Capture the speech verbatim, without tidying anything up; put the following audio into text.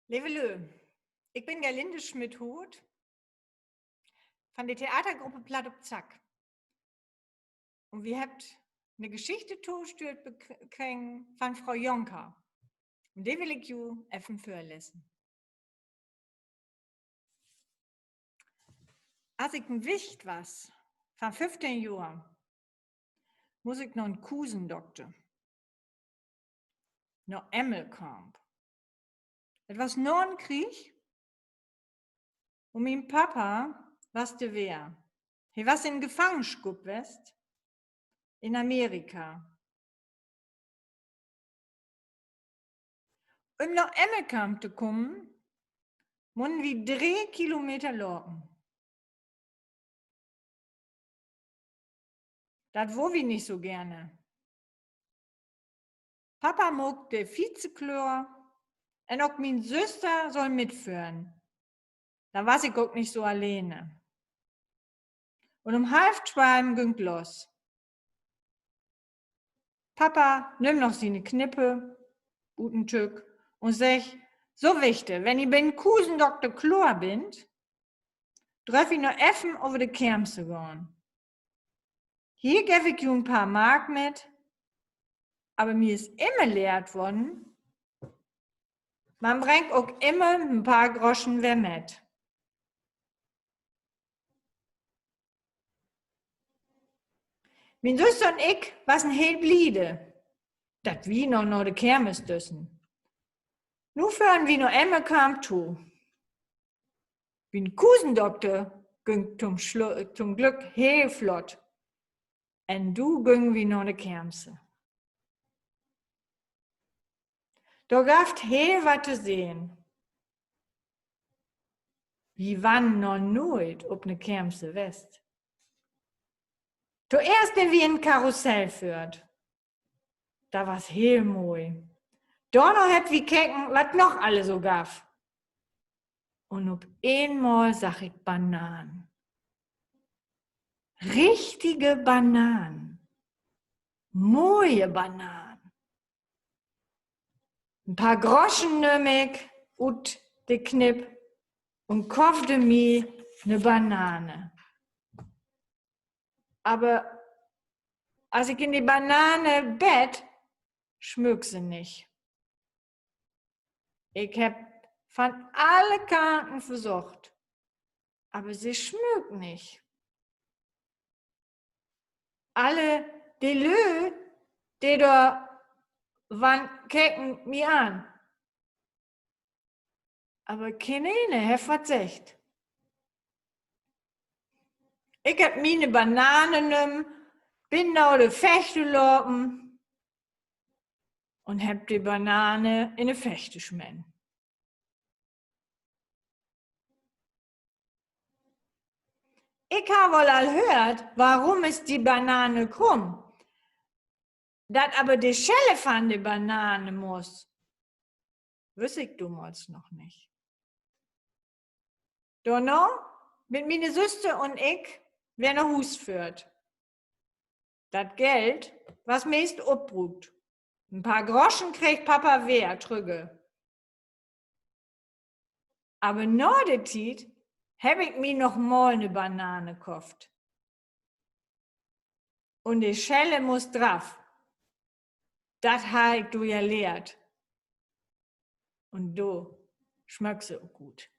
Leve Lüe, ik bün Gerlinde Schmidt-Huth van de Theatergruppe Platt op Zack. Un wi hebbt 'ne Geschichte tostüert bek-, kregen van Fro Jonker. Un de will ik ju even vörlesen. As ik en Wicht was van föffteihn Johr, muss ik na 'n Kusendokter, na Emmelkamp. Et was na 'n Krieg, un mien Papa was d'r weer. He was in Gefangenschupp west in Amerika. Üm na Emmelkamp to kamen, mussen wi dree Kilometer lopen. Dat wullen wi nich so gerne. Papa maak de Fietse kloor, un ok mien Süster sall mitföhren. Denn was ik ok nich so allene. Un üm half twalf güng 't los. Papa nümm noch siene Knippe ut den Tück un seggt: So, Wichter, wenn ji bi 'n Kusendokter kloor bünt, dröff ji noch even över de Kermse gahn. Hier geev ik ju en paar Mark mit, aver mi is immer lehrt worrn, man brengt ok immer en paar Groschen weer mit. Mien Süster un ik wassen heel bliede, dat wi noch na de Kermis düssen. Nu föhren wi na Emmelkamp to. Bi 'n Kusendokter güng 't to'n Glück heel flott. Un do güngen wi na de Kermse. Dor gaff 't heel wat to sehn. Wi wassen noch nooit op 'ne Kermse west. Toeerst sünd wi in Karussell föhrt. Dat was heel moi. Dorna hebbt wi keken, wat noch alle so gaff. Un op eenmal sagg ik Bananen. Richtige Bananen. Moie Bananen. En paar Groschen nöhm ik ut de Knipp un koffde mi 'ne Banane. Aver as ik in de Banane beet, smöök se nich. Ik hebb van alle Kanten versocht, aver se smöök nich. Alle de Lüe, de dor wassen, keken mi an. Aver keeneen hett wat seggt. Ik hebb miene Banane nömen, bün na de Fechte lopen un hebb de Banane in de Fechte smeten. Ik harr woll al höört: Warum is de Banane krumm? Dat aver de Schelle van de Banane muss, wüss ik domals noch nich. Dorna mit miene Süster un ik weer na Huus föhrt. Dat Geld was meest opbruukt. En paar Groschen kreeg Papa weer trügge. Aver na de Tiet hebb ik mi noch mal 'ne Banane kofft. Un de Schelle muss draff. Dat harr ik do ja lehrt. Un do smöök se ok goot.